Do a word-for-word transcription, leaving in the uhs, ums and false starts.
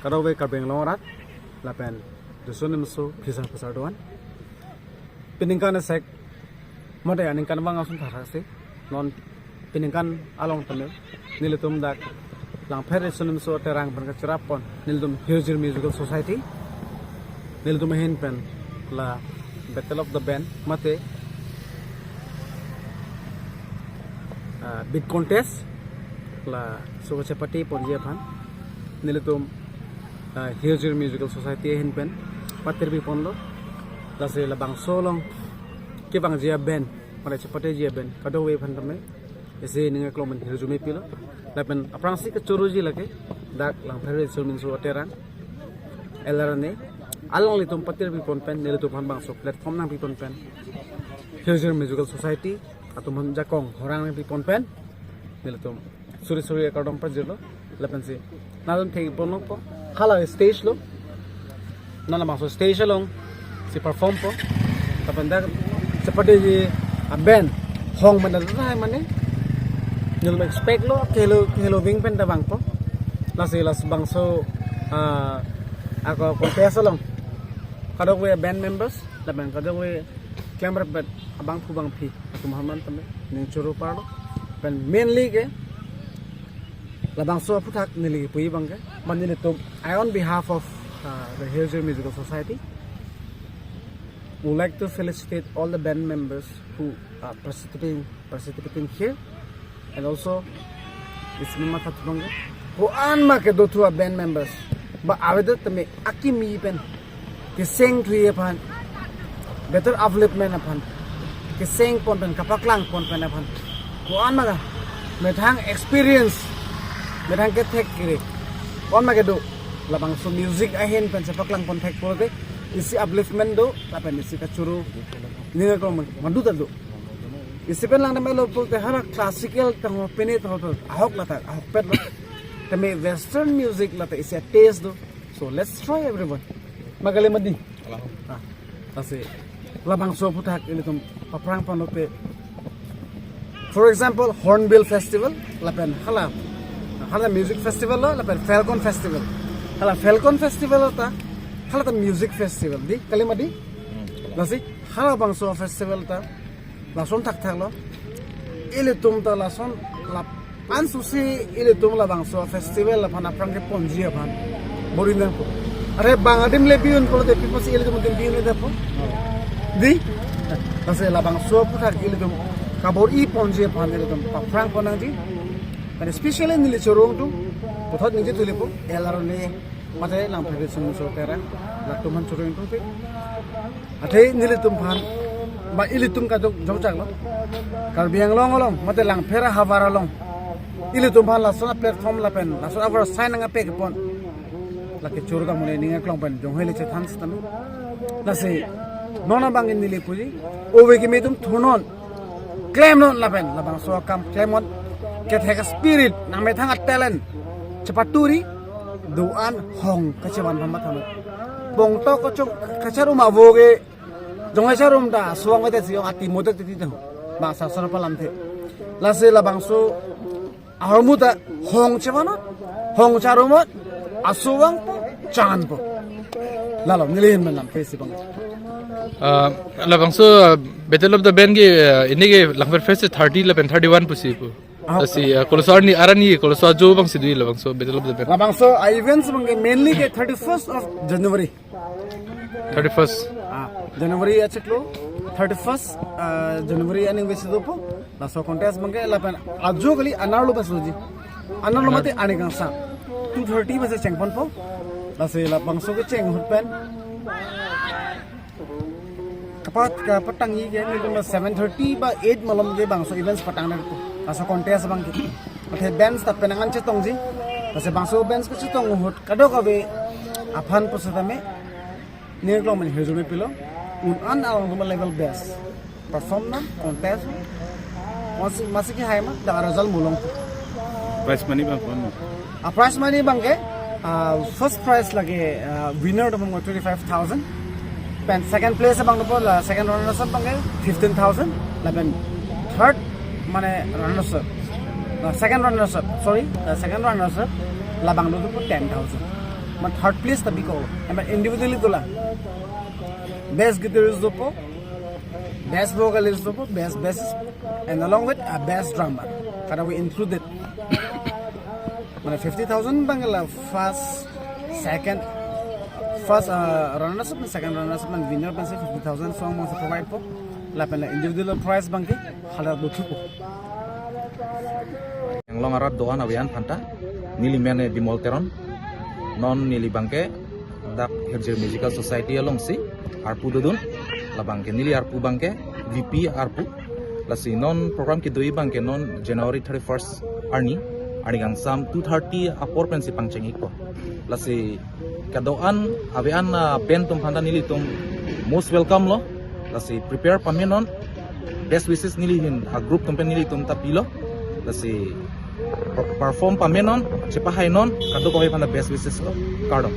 Kadokave Karbi Anglong arat lapen Riso Nimso phisar phisar do-an. Peningkan asek mate aningkanvang ason thakthaksi non peningkan along tame nelitum dak Langpher Riso Nimso Terang pen kacherap pon nelitum Hirjir Musical Society, nelitum ahin pen la Battle of the Band mate ah, beat contest laso kachepate ponji aphan nelitum ah, Hirjir Musical Society ahin pen patir pi ponlo. Lasi labangso along kevangji a-band mate chepateji a-band kadokave aphan tame isi ning aklong pen hirjume pilo. Lapen aphrangsi kachoroji lake dak Langpher Riso Nimso Terang, L R N A along ilitum patir pi pon pen nelitum aphan bangso platform nangpi pon pen Hirjir Musical Society atum aphan jakong horang nangpi pon pen nelitum suri suri akardom pajirlo. Lapensi nelitum thek pon longpo, hala stage lo, non labangso stage alongsi perform po. Lapen dak chepateji a-band Hong mane lahai mane nelitum expect lo, kehelo kehelo ving pen ta vangpo. Lasi labangso ah, ako contest along kadokave band members lapen kadokave klemrep abangphu bangphi atum aphan tame ning choro parlo. Pen mainly ke labangso aphuthak neli puji abangke, mane nelitum, I, on behalf of uh, the Hirjir Musical Society, would like to felicitate all the band members who are participating participating here, and also isi matha thu abangke, ko-an ma kedo thu a-band members ba avedet tame akimi pen keseng thuji aphan, better upliftment aphan, keseng pon pen kapaklang pon pen aphan, ko-an ma ka methang experience, methang kethek kere ko-an ma kedo, labangso music ahin pen chepaklang pon thek pulote isi upliftment do lapen isi kachoro ning aklong madu ta do. Isi pen lang tame lo pulote hala classical tangho pine tangho ahok lata ahokpet lo. Tame western music lata isi a-taste do. So let's try everyone. Ma kali mati. Ah, lasi labangso aphuthak ilitum paphrang pon lote, for example, Hornbill Festival lapen hala, hala music festival lo lapen Falcon Festival. Hala Falcon Festival ta hala ta music festival dei, kali mati. Lasi halabangso festival ta lason thakthak lo. Ilitum ta lason lap ansusi ilitum labangso festival aphan aphrang keponji aphan bor-i nangpo. Are bang adim le bi-un pulote pi pusi ilitum adim bi-un le dapo dei. Lasi labangso aphuthak ilitum kabor-i ponji aphan ilitum paphrang pon nangji. Pen especially neli choro ingtung, puthot ningje thulipo, L R N A mate Langpher Riso Nimso Terang, latum aphan choro ingtungpik. Athe nelitum aphan ba ilitum kadokave jongchak lo, Karbi Anglong along mate Langpher ahavar along ilitum aphan lason a-platform lapen lason ahavar asai nangkepek pon, lake choro ta mane ning aklong pen jonghe le chethan setame. Lasi non abang neli puji, ove kimi atum thurnon, klemnon lapen labangso akam klemnon, kethek a-spirit, nangmethang a-talent chepaturi, do-an hong kachevan aphan mathanon. Pongtok kachong kacharum avo ke jong kacharum ta suang kate si jong ati mote titi tang. Bangso asor palamthe. Lasi labangso ahormu ta hong chevannon, hong charumnon, aso vangpo, chanpo. Lalo neli ahin pen lam kesi bang. Ah, labangso ah, Battle of the Band ke ah, ini ke Langpher Fest thirty lapen thirty-one pusi pu. Ah, lasi ah, koloso arni arni koloso ajo abangsi do labangso Battle of the Band. Labangso a-events abangke mainly ke thirty-first of January. Thirty-first. Ah, January achiklo, thirty-first ah, January aningve si dopo. Laso contest abangke lapen ajo kali anerlo bas doji. Anerlo mate arni kangsam two thirty bas chengponpo. Lasi labangso kecheng ahut pen kapat kapatangji ke nelitum seven thirty ba eight malom ke bangso events patang nangpo. Laso contest abangke. Athe bands ta penang an chetongji. Lasi bangso bands kechetong ahut kadokave aphan pusitame ning aklong pen hirjume pilo. Un-an along atum level best perform nang, contest nang. Masi masi kehai ma dak result mulong. Prize money abang ko-an? Ah, prize money abangke ah, first prize lake ah, winner atum twenty-five thousand. Pen second place abang dopo la second runners up abangke fifteen thousand. Lapen third mane runners up. Ah, second runners up, sorry, ah, second runners up labang dopo ten thousand. Third place ta biko, ama individually dolang. Best guitarist dopo, best vocalist dopo, best bassist, and along with a best drummer. Kada we included. Mane fifty thousand abang la first, second, first uh, runners up, second runners up, and winner pensi fifty thousand song mong provide po. Lapen la individual prize abangke hala buthu po. Anglong arat do-an ave-an aphanta, neli men Bimol Teron. Non neli abangke dak Hirjir Musical Society alongsi arpu dodun. La abangke neli arpu abangke V P arpu. Lasi non program kedoji abangke non January thirty-first arni, arni kangsam two thirty apor pensi pangcheng-ikpo. Lasi kedo-an ave-an uh, band atum aphanta nelitum most welcome lo. Lasi prepare pamenon, best wishes neli ahin a group atum pen nelitum ta pilo. Lasi per- perform pamenon, chepahainon, kadokave aphanta best wishes lo. Kardom.